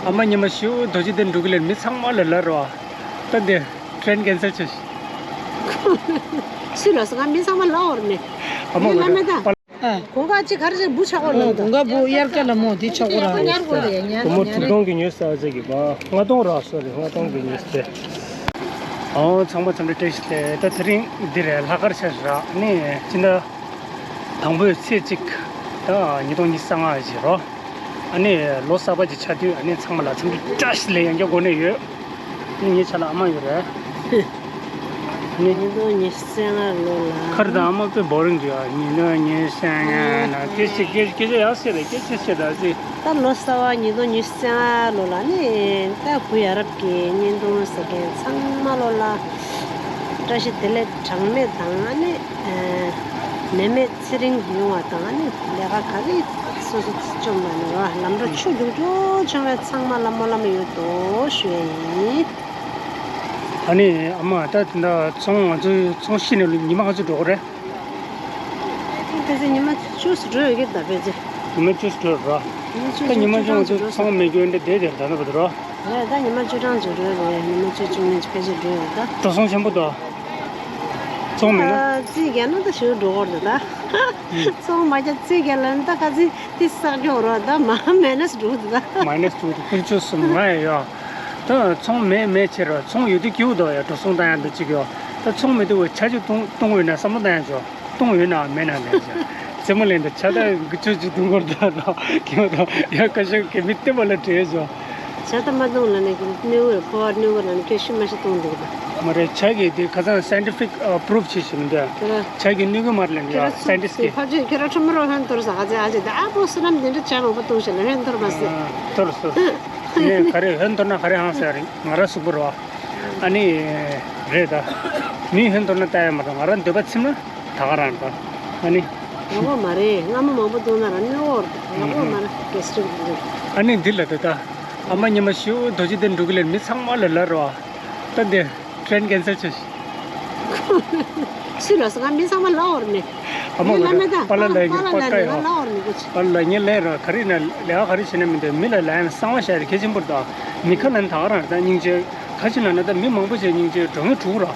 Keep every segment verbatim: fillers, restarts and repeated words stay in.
ཨ་མ་ཉི་མ་ཤིའུ་རྡོ་རྗེ་གདན་འགྲོ་གི་ལས། མི་ཚང་མ་ལ་ལབ་རོགས། ད་འདི་ཊེན་ཁེན་སལ་བྱས། སུས་ལབ་སོང་། ང་མི་ཚང་མ་ལབ་འོར་མེད། ཨ་མ་ངས་ལབ་མེད་ད། ཨ། གོང་ཁ་ཅིག་ག་རེ་བྱས། འབུ་ཆག་པ་ལ་འདུག་གོང་ཁ་འབུ་དབྱར་ཁ་ལ་མོ་འདི་ཆག་པ་ར། དངུལ་སྒོར་དྲུག་སྟོང་གི་ཉོས་ཟེར་ཟེར་གི་མ། ལྔ་སྟོང་ར། སོ་རི། ལྔ་སྟོང་གི་ཉོས་ཏེ། ཨོ་ཚང་མ་འཚམས་འདྲི་བཀྲ་ཤིས་བདེ་ལེགས། ད་དེ་རིང་འདི་རེད། ལྷག་དཀར་ཆ་ར་ནི་སྤྱི་ཟླ་དང་པོའི་ཚེས་གཅིག་ད་ཉིས་སྟོང་ཉི་ཤུ་རྩ་ལྔ་ཞིག་རོ། ཨ་ནི་ལོ་གསར་པ་ཅིག་ཆགས་དུས་ཨ་ནི་ཚང་མ་ལ་འཚམས་འདྲི་བཀྲ་ཤིས་བདེ་ལེགས་ཡང་བསྐྱར་དགོས་ནས་ཡོད། ཨ་ནི་ངའི་ཆ་ལ་ཨ་མ་ཡོད་རེད། ཨ་ནི་ཉིས་སྟོང་ཉི་ཤུ་རྩ་ལྔ་ལོ་ལ། ཁར་དང་ཨ་མ་དཔེ་བོ་རིང་འདུག་ཡ། ཉིས་སྟོང་ཉི་ཤུ་རྩ་ལྔ་ན་སྐད་ཆ་སྐད་སྐད་ཆ་ཡག་ཤོས་རེད། སྐད་ཆ་བཤད་ད་ཅི། ད་ལོ་གསར་པ་ཉིས་སྟོང་ཉི་ཤུ་རྩ་ལྔ་ལོ་ལ་ནི་ད་བུ་ཡ་རབས་ཀྱི་བརྙན་ཐུང་ཟེར་མཁན་ཚང་མ་ལོ་ལ་བཀྲ་ཤིས་བདེ་ལེགས་གྲངས་མེད་དང་ཨ་ནི་ནད་མེད་ཚེ་རིང་ཡོང་བ་དང་ཨ་ནི་ལས་ཀ་ག་རེ་སོ་སོ་བཅོམ་པ་ནི་རོ། ལམ་འགྲོ་ཆུ་རྒྱུག་རྒྱུག་བྱུང་བའི་ཚང་མ་ལ་སྨོན་ལམ་ཡོད་དོ་ཞུ་ཡ་ཡིན། ཨ་ནི་ཨ་མ་ད་དེ་འདྲ་ཚོང་ང་ཚོའི་ཚོང་ཤི་ནས་ཉི་མ་ག་ཚོད་འགྲོ་གི་རེད། ཁ་སང་ཉི་མ་བཅུ་ཙམ་འགྲོ་ཡོད་ཀྱི་ད་ཕལ་ཆེར། ཉི་མ་བཅུ་ཙམ་འགྲོ་ར། ཉི་མ་བཅུ་ད་ཉི་མ་བཅུ་ཙམ་ང་ཚོ་ཚོང་མེད་རྒྱུ་འདི་བསྡད་དེར་ད་ན་བ་དུ་ར། རེད་ད། ཉི་མ་བཅུ་གྲངས་ཙམ་འགྲོ་རེད། ཉི་མ་བཅུ་བཅུ་གཉིས་ཕལ་ཆེར་འགྲོ་ཡོད་ད། འགྲོ་སོང་ཆེན་པོ་འདུག་ཚོང་མེད་ན། ཨ་རྩིས་རྒྱག་ན་ད་ཞེ་པོ་འགྲོ་གི་རེད་ད། ཚོང་མ་རྒྱག་རྩིས་རྒྱག་ལབ་ན་ད་ཁ་སང་དེ་བསགས་རྒྱུ་རོ་ད། མ་མའི་ནས་འགྲོ་གི་འདུག་ད། མའི་ནས་འགྲོ་གི་འདུག་ཀུན་སྤྱོད་གསུམ་ང་ཡ་ཡོད། ད་ཚོང་མེད་མེད་ཕྱིར་རོ། ཚོང་ཡོད་དུས་སྐྱིད་པོ་འདུག་ཡ། འགྲོ་སོང་བཏང་ཡ་འདུག་ཅིག་ཡོད། ད་ཚོང་མེད་དུས་འོ་ཆ་ཆུ་བཏུང་བཏུང་འོས་ན་བསམ་བློ་བཏང་ཡ་ཆོག་བཏུང་འོས་ན་མེད་ན་ལས་ཀྱང་རྩེད་མོ་ལེན་ད་ཆ་ད་གི་ཆུ་ཆུ་བཏུང་གོར་ད་རོ། སྐྱིད་པོ་འདུག་ཡ། ཁ་ཤས་གི་མི་བསྟན་པ་ལ་བྲེལ་ཆོག་ཇ་ད་མ་བཏུང་ལ་ནི་གི་ནུས་པ་ཕོ་བ་ནུས་པ་ལ་ནི་ཁྱོད་ཤི་མ་ཤི་བཏུང་འདུག་ད། མ་རེད། ཇ་གི་དེ་ཁ་སང་སའེན་ཊི་ཕིག་པུ་རུབ་བྱས་ཤིག་མི་འདུག་ཁྱོད་ར་ཇ་གི་ནུས་གི་མ་རེད་ལབ་ཡ། ཁྱོད་ར་སའེན་ཊིསི་གི་ཕ་ཆོས་ཁྱོད་ར་ཁྲོ་མོ་རོ་ཧོན་ཐོར་ས་ག་ཚེ་ཨ་ཅེ་ད་ཨ་པོ་སུ་ནམ་དེ་འདྲ་ཇ་མང་པོ་བཏུང་ཤིག་ལ་ཧོན་ཐོར་མ་ཟེར། ཐོར་སོ། ངས་ག་རེ་ཧོན་ཐོར་ན་ག་རེ་ཧང་ཟེར་ང་ར་གཟུགས་པོ་རོ། ཨ་ནི་རེད་ད། མི་ཧོན་ཐོར་ན་ལྟ་ཡ་མ་རེད། ང་ར་འདོད་པ་ཚིམ་ན་ད་ག་རང་ད། ཨ་ནི། ངོ་མ་རེད། སྔ་མོ་མང་པོ་བཏུང་ན་ར་གནོད་འོར་ངོ་མ་རེད། གེ་སི་ཊིག་འདུག་ཨ་ནི་འདི་ལ་ད་ད། ཨ་མ་ཉི་མ་ཤིའུ་རྡོ་རྗེ་གདན་འགྲོ་གི་ལས། མི་ཚང་མ་ལ་ལབ་རོགས། ད་འདི་ཊེན་ཁེན་སལ་བྱས། སུས་ལབ་སོང་། ང་མི་ཚང་མ་ལབ་འོར་མེད། ཨ་མ་ངས་ལབ་མེད་ད། པཱ་ལགས་ལབ་ཀྱི། པཱ་ལགས་ལབ་ནི་ང་ལབ་འོར་མི་དགོས་ཆེ། པཱ་ལགས་ངས་ལབ་རོགས། ག་རེ་ན་ལས་ཀ་ག་རེ་བྱེད་ན་མི་འདོད། མི་ལ་ལབ་ཡ་གསང་བ་བཤད་རེད། གལ་ཆེན་པོ་རེད་ད། མི་ཁ་ལ་ནི་ད་ག་རང་ད་སྙིང་རྗེ། ཁ་ཅིག་ལ་ནི་ད་མི་མང་པོ་ཞིག་སྙིང་རྗེ་འགྲོ་ངེས་འགྲོ་གི་ར།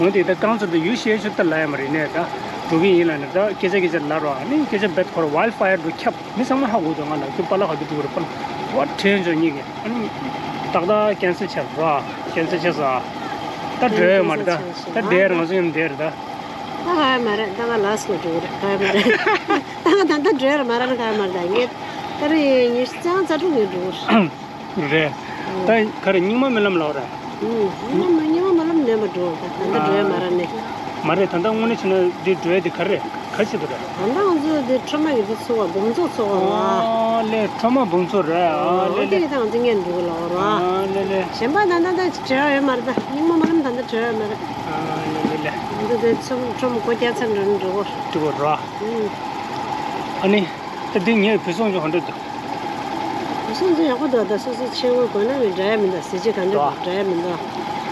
འོན་ཏེ་ད་རྐང་ཚུགས་ད་ཡུལ་ཤེས་ཆོད་ད་ལབ་ཡ་མ་རེད་ནས་ད། འགྲོ་གི་ཡིན་ལབ་ནི་ད་སྐད་ཆ་སྐད་ཆ་ལབ་རོགས། ཨ་ནི་སྐད་ཆ་རྦད་ཁོ་ར་ཝའི་ལཌ་ཕ་ཡར་འགྲོ་ཁྱབ། མི་ཚང་མ་ཧ་གོ་འདུག་ང་ལ་ཁྱོད་པཱ་ལགས་ག་དུས་འགྲོ་གི་རེད། པཱ་ལགས་ཝ་དྲན་བྱུང་གཉིས་ཀྱིས། ཨ་ནི་ཏག་ཏག་ཁེན་སལ་བྱས་ར། ཁེན་སལ་བྱས་ས། ད་འགྲོ་ཡ་མ་རེད་ད། ད་བསྡད་ར་ང་ཚོ་མཉམ་བསྡད་རེད་ད། ད་ག་ཡ་མ་རེད། ད་ང་ལཱ་སི་ཊི་ལ་འགྲོ་གི་རེད། ག་ཡ་མ་རེད། ད་ང་ད་ལྟ་འགྲོ་ཡ་ར་མ་རེད། ན་ག་ཡ་མ་རེད། ད་ངས་ད་རེས་ཉི་ཤུ་རྩ་ལྔ་རྩ་དྲུག་ངས་འགྲོ་གི་རེད། རེད། ད་ག་རེ་རྙིང་མ་སྨོན་ལམ་ལབ་ར། ཨུ། རྙིང་མ་རྙིང་མ་སྨོན་ལམ་ནས་མ་འགྲོ་ད། ད་ལྟ་འགྲོ་ཡ་མ་རེད་ནས། མ་རེད། ད་ལྟ་དངོས་གནས་བྱས་ན་འདི་འགྲོ་ཡ་འདི་ག་རེ་ག་བྱེད་དུ་རེད། ད་ལྟ་ང་ཚོ་འདི་ཁྲོམ་གི་འདི་ཚོགས་པ་འབུམ་ཚོགས་ཚོགས་པ་ར། ཨོ་ལེ། ཁྲོམ་འབུམ་ཚོགས་རེད། ཨོ་ལེ་ལེ། འདི་ད་ང་ཚོ་ངས་འགྲོ་གི་ལབ་ར། ཨོ་ལེ་ལེ། གཞན་པ་ད་ལྟ་ད་འགྲོ་ཡ་ཡོད་མ་རེད། ད་རྙིང་མ་སྨོན་ལམ་ད་ལྟ་འགྲོ་ཡ་མ་རེད། ཨོ་ལེ་ལེ་ལེ། ང་ཚོ་འདི་ཚོ་ཁྲོམ་སྒོ་རྒྱག་ཚར་འགྲོ་ནི་འགྲོ་གོ། འགྲོ་གོ་ར། ཨུ། ཨ་ནི། ད་འདི་ངའི་བུ་སྲུང་ཅུ་ཧོན་འདྲ་འདུག་བུ་སྲུང་ཅུ་ཡག་པོ་འདུག་ད་སོ་སོ་ཆས་གོས་གོན་ན་མི་འདྲ་ཡ་མི་འདུག་གཟི་བརྗིད་ག་འདྲ་འདུག་འདྲ་ཡ་མི་འདུག་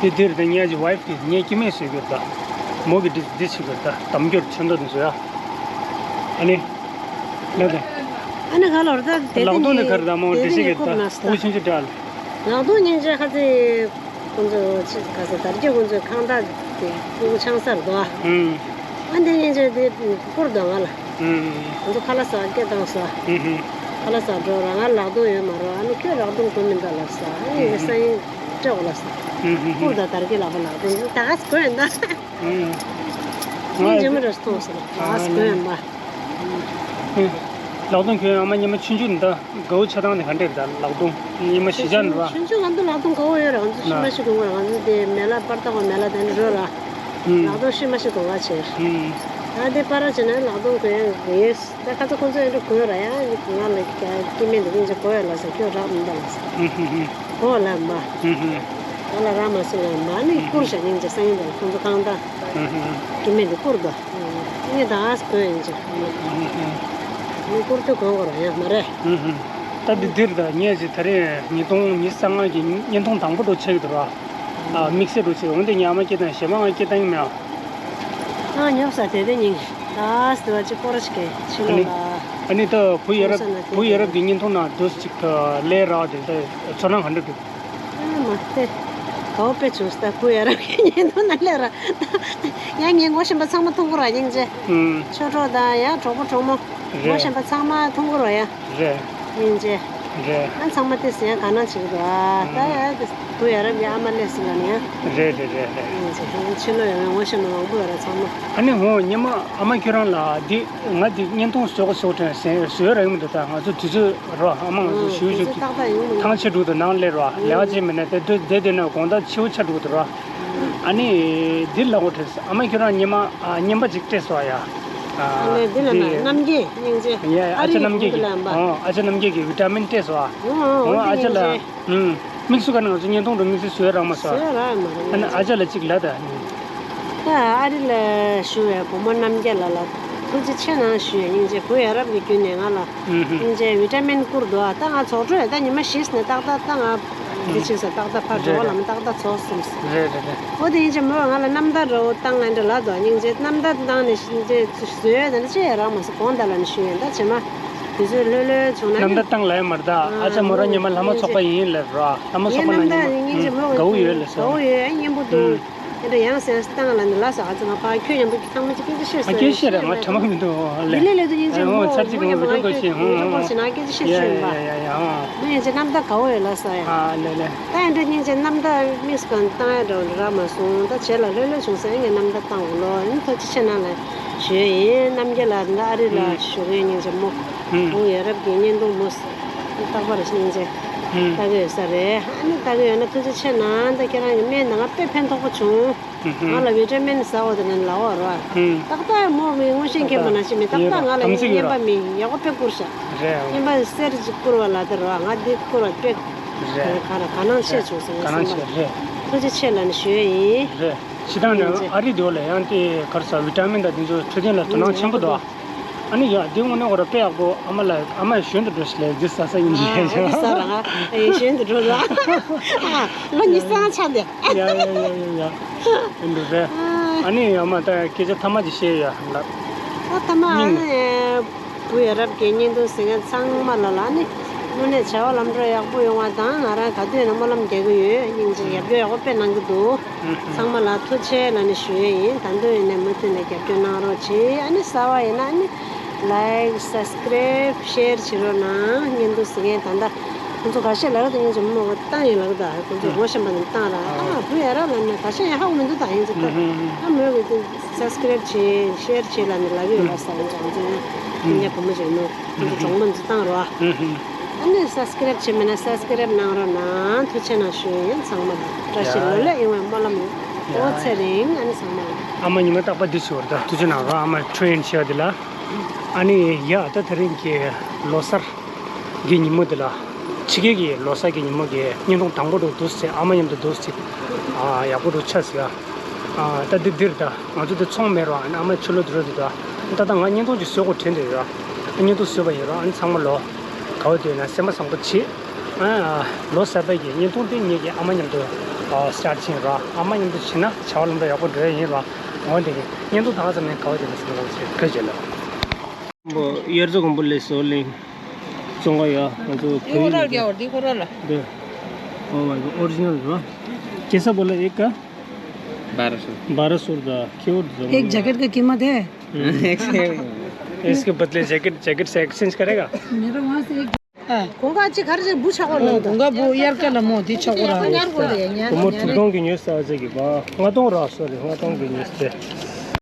དེ་འདིར་ད་ངའི་ཝའི་ཕི་ངའི་སྐྱེ་དམན་བཟོས་གྱུར་ད། མོ་གི་འདི་འདི་བྱེད་གྱུར་ད། དམ་སྐྱོར་ཆེན་པོ་འདི་བཟོ་ཡ། ཨ་ནི། ལགས་དང་། ཨ་ནི་ག་ལོར་ད་དེ་ལག་སྟོང་ནི་ག་རེ་ད་མོ་འདི་བྱེད་གྱུར་ད། སྐུ་ཆུང་ཆུང་འདྲ་ལ། ལག་སྟོང་སྙིང་རྗེ་ཁ་ཚེ། ཁོང་ཚོ་ཆི་ག་ས་དར་རྒྱས་ཁོང་ཚོའི་ཁང་བདག་དེ་སྤུ་གུ་ཆང་སར་འདུག་ཨ། ཨུམ། ཨ་འདི་སྙིང་རྗེ་དེ་བསྐུར་འདུག་ང་ལ། ཨུམ། ཁོང་ཚོ་ཁ་ལག་ཟ་སྐད་བཏང་སོང་། ཨུམ་ཧུམ། ཁ་ལག་ཟ་འགྲོ་ར། ང་ལག་སྟོང་ཡོད་མ་རེད། ཨ་ནི་ཁྱོད་ལག་སྟོང་གོན་མི་འདུག་ལབ་སོང་། ཨ་ནི་ངས་སང་ཉིན་སྤྲད་འོ་ལབ་སོང་། ཨུམ་ཧུམ་ཧུམ། བསྐུར་དང་དར་རྒྱས་ལག་པ་ལག་སྟོང་ད་ག་ས་གོན་ཡོད་ན། ཨུམ། སྙིང་རྗེ་མོ་འདྲ་མཐོང་སོང་། ད་ག་ས་གོན་ཡོད་མ། ལག་སྟོང་གོན་ཨ་མ་ཉི་མ་ཆུང་ཆུང་འདི། དགའ་བོ་ཆགས་སྟངས་དེ་ག་འདྲས་རེད་ད། ལག་སྟོང་ཉི་མ་བཞི་ཆ་འགྲོ་བ། ཆུང་ཆུང་ང་ཚོ་ལག་སྟོང་དགའ་བོ་ཡོད་རེད། ང་ཚོ་ཤི་མ་ཤི་དགོས་ངོ་། ང་ཚོ་དེ་མེ་ལ་པར་ཏག་པ་མེ་ལ་དེ་འདྲ་རོ་ར། ལག་སྟོང་ཤི་མ་ཤི་དགོས་ང་བྱེད། ད་དེ་པར་ར་བྱེད་ན་ལག་སྟོང་གོན་ཡ་ཡོད། ད་ཁ་ཚ་ཁོང་ཚོ་ཡང་འགྲོ་གོ་ར་ཡ། ང་ལ་སྐྱེ་དམན་དེ་སྙིང་རྗེ་གོ་ཡ་ལ་ཟེར། ཁྱོད་རག་མི་འདུག་ལ་ཟེར། གོ་ལ་མ། ང་ལ་རག་མ་སོང་ལ་མ་ནི་བསྐུར་བྱ་སྙིང་རྗེ་སང་ཉིན་དང་ཁོང་ཚོ་གང་ལྟར། སྐྱེ་དམན་དེ་བསྐུར་དོ། ངས་ད་ཨ་སི་གོན་ཡིན་ཅིག་ངས་བསྐུར་དུས་གོན་དགོས་རེད་ཡང་མ་རེད། ད་འདི་འདིར་ད་ངས་ཅིག་ད་རེས་ཉིས་སྟོང་ཉི་ཤུ་རྩ་ལྔ་གི་བརྙན་ཐུང་དང་པོ་འགྲོ་ཆེ་གི་འདུག་ར། དམིགས་བསལ་འགྲོ་ཆེ། འོན་ཏེ་ཉི་མ་སྐྱེ་དང་གཞན་མ་ང་སྐྱེ་དང་མེད་ཨ། ཨ་ཉོབ་ས་དེ་དེ་ཉིན་ད་ཨ་སི་དེ་བ་ཅིག་སྐོར་ཞིག་གི་ཕྱི་ལོགས་ལ། ཨ་ནི་ད་བུ་ཡ་རབས་བུ་ཡ་རབས་ཀྱི་བརྙན་ཐུང་ནང་དུ་ཅིག་ལས་རག་དེ་ད་ཚོར་སྣང་ག་འདྲ་འདུག་ཨ་མ་དེ་དགའ་བོ་དཔེ་བྱུང་། ད་བུ་ཡ་རབས་ཀྱི་བརྙན་ཐུང་ནང་ལས་རག་ཡ་ངའི་ངོ་ཤེས་པ་ཚང་མ་མཐོང་གི་ར་སྙིང་རྗེ། ཆོས་གྲོགས་དང་ཡ་གྲོགས་པོ་གྲོགས་མོ་ངོ་ཤེས་པ་ཚང་མ་མཐོང་གི་ར་ཡ། རེད། སྙིང་རྗེ། རེད། ཨ་ཚང་མ་དེ་ཟེར་ཡ་དགའ་སྣང་བྱེད་ཀྱི་འདུག་ཨ་ད་ཡ་དེ་བུ་ཡ་རབས་ཀྱི་ཨ་མ་སླེབས་ཟིན་ལ་ནི་ཡ། རེད་རེད་རེད་རེད། སྙིང་རྗེ། ཕྱི་ལོ་ཡོང་བའི་ངོ་ཤེས་པ་མང་པོ་ཡོད་ར་ཚང་མ། ཨ་ནི་འོ་ཉི་མ་ཨ་མ་ཁྱོད་རང་ལ་འདི་ང་འདི་བརྙན་ཐུང་བཟོ་གོ་བཟོ་དྲན་ཟེར་བཟོས་ར་ཡོང་མི་འདུག་ད་ང་ཚོ་དུས་ཚོད་རོ་ཨ་མ་ང་ཚོ་ཞུ་ཞུ་ཏག་ཏག་ཡོང་མི་འདུག་ཐང་ཆད་འགྲོ་འདུག་ནང་སླེབས་རོ་ལས་ཀ་བྱེད་མི་ནས་དེ་དུས་དེ་དུས་ན་དགོང་དག་ཕྱི་པོ་ཆགས་འགྲོ་འདུག་རོ། ཨ་ནི་འདི་ལབ་དགོས་དྲན། ཨ་མ་ཁྱོད་རང་ཉི་མ་ཨ་རྔན་པ་ཅིག་སྤྲད་སོང་ཡ། ཨ་ནི་འདི་ལ་ན་རྣམ་རྒྱལ་སྙིང་རྗེ། ཡ་ཨ་ཅག་རྣམ་རྒྱལ་གྱི་ཨ་ཅག་རྣམ་རྒྱལ་གྱི་བི་ཏ་མིན་སྤྲད་སོང་ཨ། ཨ་ཅག་ལ་ཨུམ། དམིགས་སུ་བཀར་ནས་ང་ཚོ་བརྙན་ཐུང་རུ་དམིགས་བསལ་བཟོས་རག་མ་སོང་། བཟོས་རག་མ་རེད། ཨ་ནི་ཨ་ཅག་ལ་གཅིག་ལབ་ད། ད་ཨ་རི་ལ་བཞུགས་པའི་བུ་མོ་རྣམ་རྒྱལ་ལགས་ལ་ཐུགས་རྗེ་ཆེ་གནང་ཞུ་ཡ། སྙིང་རྗེ། བུ་ཡ་རབས་ཀྱི་བརྒྱུད་ནས་ང་ལ་ཨུམ་ཧུམ། སྙིང་རྗེ་བི་ཏ་མིན་བསྐུར་འདུག་ཨ་ད་ང་ཚོགས་གྲོལ་ད་ཉི་མ་བཞི་ནས་ཏག་ཏག་ད་ང་འདི་ཕྱིན་ས་ཏག་ཏག་ཕར་འགྲོ་བ་ལ་མ་ཏག་ཏག་ཚོགས་སོང་། རེད་རེད་རེད། འོ་དེ་ཡིན་ཅེ་མོས་ང་ལ་རྣམ་ཐར་རོ་བཏང་ཨ་འདྲ་ལ་དོ་སྙིང་རྗེ། རྣམ་ཐར་བཏང་ནས་ཤི་འདྲེ་བཟོས་ཡོད་ན་ཅི་ཡ་རག་མ་སོང་གོང་ད་ལ་ནི་ཞུ་ཡོད། ད་ཇེ་མ་དུས་ཚོད་ལྷོད་ལྷོད་བྱུང་ན་རྣམ་ཐར་བཏང་ལ་ཡ་མར་ད་ཨ་ཅག་མོ་རང་ཉི་མ་ལྷ་མོ་ཚོགས་པ་ཡིན་ལབ་རོ། ལྷ་མོ་ཚོགས་པ་ནང་ཉི་མ་སྙིང་རྗེ་མོ་དགའ་བོ་ཡོད་ལ་སོ། དགའ་བོ་ཡོད་སྙན་པོ་འདུག་ཨ་འདྲ་ཡང་སེམས་བཏང་ལ་ནི་ལ་སོ། ཨ་ཅག་ང་ཕ་ཁྱོད་མཉམ་དུ་ཚང་མ་ཅིག་སྐད་ཆ་བཤད་སོང་། ཨ་སྐད་ཆ་བཤད་ར་ང་དྲན་པ་མི་འདུག་ཨ་ལེ། ལི་ལི་ལི་དུ་སྙིང་རྗེ་མོ་ཚར་ཅིག་ང་ཁྱོད་ཡོད་ཁོ་ཞིག་ཧུང་ཧུང་ཧུང་ཡ་ཡ་ཡ་ཡ་ཧུང་། ཨ་སྙིང་རྗེ་རྣམ་ཐར་དགའ་བོ་ཡོད་ལ་སོ་ཡ། ཨ་ལེ་ལེ། ད་ཡང་འདྲ་སྙིང་རྗེ་རྣམ་ཐར་དམིགས་སུ་བཀར་བཏང་ཡ་འདྲ་བོ་རག་མ་སོང་། ད་བྱེད་ལ་ལྷོད་ལྷོད་བྱུང་ཟེར་ངས་རྣམ་ཐར་བཏང་འོ་ལོ། ཨ་ནི་ཐུགས་རྗེ་ཆེ་གནང་ལ་ཞུ་ཡ་ཡིན། རྣམ་རྒྱལ་ལགས་འདི་ཨ་རི་ལ་ཨུམ་བཞུགས་མཁན་སྙིང་རྗེ་མོ། ཨུམ་ཨུ་ཡ་རབས་ཀྱི་བརྙན་ཐུང་མོ་རྟག་པར་སྙིང་རྗེ་ཨུམ་ལྟ་གི་ཡོད་ས་རེད། ཨ་ནི་ལྟ་གི་ཡོད་ན་ཐུགས་རྗེ་ཆེ་གནང་། ད་ཁྱེད་རང་གི་སྨན་ད་ང་དཔེ་ཕན་ཐོགས་པོ་བྱུང་། ཨུམ་ང་ལ་བི་ཏ་མིན་ཟ་འོ་དེ་ན་ལ་འོ་རོ། ཨུམ་ཏག་ཏག་མོ་མི་ངོ་ཤེས་མཁན་པ་ནང་བཞིན་མི་ཏག་ཏག་ང་ལ་ཡིན་སྙན་པ་མི་ཡག་པོ་དཔེ་བསྐུར་ཤག་རེད། སྙན་པ་གསེར་ཅིག་བསྐུར་བ་ལ་དེ་རོ། ང་འདི་བསྐུར་བ་དཔེ་རེད། ག་ར་ག་ནང་ཆེ་བྱུང་སོང་། ག་ནང་ཆེ་རེད། ཐུགས་རྗེ་ཆེ་ལ་ནི་ཞུ་ཡ་ཡིན། རེད། ཕྱི་ཐང་ནས་ཨ་རི་འདི་བ་ལ་ཡང་དེ་གར་ས་བི་ཏ་མིན་དང་དེ་ཚོ་འཕྲོད་བསྟེན་ལ་དོ་སྣང་ཆེན་པོ་འདུག་ཨ་ནི་ཡ་དེ་དངོས་གནས་ཁོ་ར་དཔེ་ཡག་པོ། ཨ་མ་ལ་ཨ་མ་གཞོན་དུ་འགྲོ་ཞིག་ལས་འདི་ས་ས་ཡིན་ཞེས་ཨ་ས་ར་ང་ཨེ་གཞོན་དུ་འགྲོ་ར་ལོ་ཉི་ཤུ་རྩ་ལྔ་ཆགས་འདི། ཡ་ཡ་ཡ་ཡ་ཡ། ཨེ་འདུག་རེད། ཨ་ནི་ཡ་མ་ད་སྐད་ཆ་ཐ་མ་ཅིག་བཤད་ཡ་ལབ། ད་ཐ་མ་ཨ་ནི་བུ་ཡ་རབས་ཀྱི་བརྙན་ཐུང་གཟིགས་མཁན་ཚང་མ་ལ་ལ་ནི་དངོས་གནས་བྱ་བ་ལམ་འགྲོ་ཡག་པོ་ཡོང་བ་དང་ང་རང་ག་དུས་ཡིན་ན་སྨོན་ལམ་རྒྱག་གི་ཡོད། སྙིང་རྗེ་ཡབ་རྒྱུ་ཡག་པོ་དཔེ་གནང་གི་འདུག་ཚང་མ་ལ་ཐུགས་རྗེ་ཆེ་ལ་ནི་ཞུ་ཡས་ཡིན། ད་དུང་ཡིན་ན་མུ་མཐུད་ནས་རྒྱབ་སྐྱོར་གནང་རོགས་གྱིས། ཨ་ནི་གསར་བ་ཡིན་ན་ཨ་ནི་ལའིཀ་སབ་སི་ཀེ་རེབ་ཤེར་བྱེད་རོགས་གནང་། བརྙན་ཐུང་གཟིགས་མཁན་ད་ལྟ་ཁོང་ཚོ་ཁ་ཤས་ལབ་ཀྱི་འདུག་སྙིང་རྗེ་མོ་བཏང་ཡིན་ལབ་ཀྱི་འདུག་ཁོང་ཚོ་ངོ་ཤེས་པ་ནི་བཏང་ར། ཨ་བུ་ཡ་རབས་ལབ་ནས་ཁ་ཤས་ཡང་ཧ་གོ་མི་འདུག་ད་ཡིན་ཚོ་ད་ཨ་མོས་གི་སབ་སི་ཀེ་རེབ་བྱེད་ཤེར་བྱེད་ལབ་ནས་ལབ་ཀྱི་ཡོད་ལ་ས་ཡིན་ཚོ་ང་ཚོ་ཡང་ཡིན་ཡ་བུ་མོ་བྱེད་ནོ་ཁོང་ཚོ་གྲོགས་མོ་འཛི་བཏང་རོགས། ཨ་ནི་སབ་སི་ཀེ་རེབ་བྱེད་མེད་ན་སབ་སི་ཀེ་རེབ་གནང་རོགས་གནང་། ཐུགས་རྗེ་ཆེ་གནང་ཞུ་ཡིན་ཚང་མ་ལ། བཀྲ་ཤིས་ལོ་ལེགས་ཡོང་བའི་སྨོན་ལམ་ཡོད། ཨོ་ཚེ་རིང་ཨ་ནི་ཚང་མ་ལ། ཨ་མ་ཉི་མ་རྟག་པར་འདི་ཞུ་བར་ད་ཐུགས་རྗེ་གནང་རོགས། ཨ་མ་ཁྲུ་ཡན་ཤི་ཡ་འདི་ལ། ཨ་ནི་ཡ་ད་དེ་རིང་གི་ལོ་གསར་གྱི་ཉིན་མོ་འདི་ལ། ཕྱི་རྒྱལ་གྱི་ལོ་གསར་གྱི་ཉིན་མོ་གི་བརྙན་ཐུང་དང་པོ་འདུག་འདུག་ཟེར། ཨ་མ་མཉམ་དུ་འདུག་ཟེར། ཨ་ཡག་པོ་འདུག་ཆ་ཟེར། ཨ་ད་འདི་འདིར་ད་ང་ཚོ་འདི་ཚོང་མེད་རོགས། ཨ་ནི་ཨ་མ་ཕྱི་ལོགས་འདི་རོ་འདི་ད། ད་ད་ང་བརྙན་ཐུང་ཅིག་བཟོ་དགོས་དྲན་འདི་ཡོད། ཨ་བརྙན་ཐུང་བཟོས་པ་ཡིན་རོགས། ཨ་ནི་ཚང་མ་ལོ་དགའ་བོ་འདོད་ན་སེམས་པ་བཟང་པོ་བྱེད། ཨ་ལོ་གསར་པའི་གི་བརྙན་ཐུང་དེ་ངེད་ཀྱི་ཨ་མ་མཉམ་དུ་ཨ་སི་ཊར་ཊི་བྱེད་རོགས། ཨ་མ་མཉམ་དུ་བྱེད་ན་བྱ་བ་ལམ་འགྲོ་ཡག་པོ་འགྲོ་ཡ་ཡིན་རོགས། འོ་དེ་གི་བརྙན་ཐུང་ད་ག་ཙམ་ནས་དགའ་བོ་འདོད་ན་སེམས་པ་བཟང་པོ་བྱེད། བོད་རྒྱལ་ལོ། ཡར་ཚོ་གོང་པོ་ལས་སོ་གླིང་ཙོང་ཁ་ཡ་ང་ཚོ་དེ་ཁོ་ར་རྒྱ་བར་དེ་ཁོ་ར་ལ། འདི་ཨོ་མའི་གོཌ། ཨོ་རི་ཇི་ནལ་རོ། कैसा बोला एक का? बारह सौ। बारह सौ का। क्या बोल रहे हो? एक जैकेट का कीमत है। इसके बदले जैकेट, जैकेट से एक्सचेंज करेगा? मेरा वहाँ से एक ཀུན་དགའ་ཅིག་ག་རེ་ཅིག་བུ་ཆགས་པ་ལ་འདུག་ཀུན་དགའ་བུ་དབྱར་ཁ་ལ་མོ་དེ་ཆགས་པ་ར། བུ་མོ་དྲུག་སྟོང་གི་ཉོས་ས་ཟེར་གི་བ། ལྔ་སྟོང་ར། སོ་རི། ལྔ་སྟོང་གི་ཉོས་ཏེ།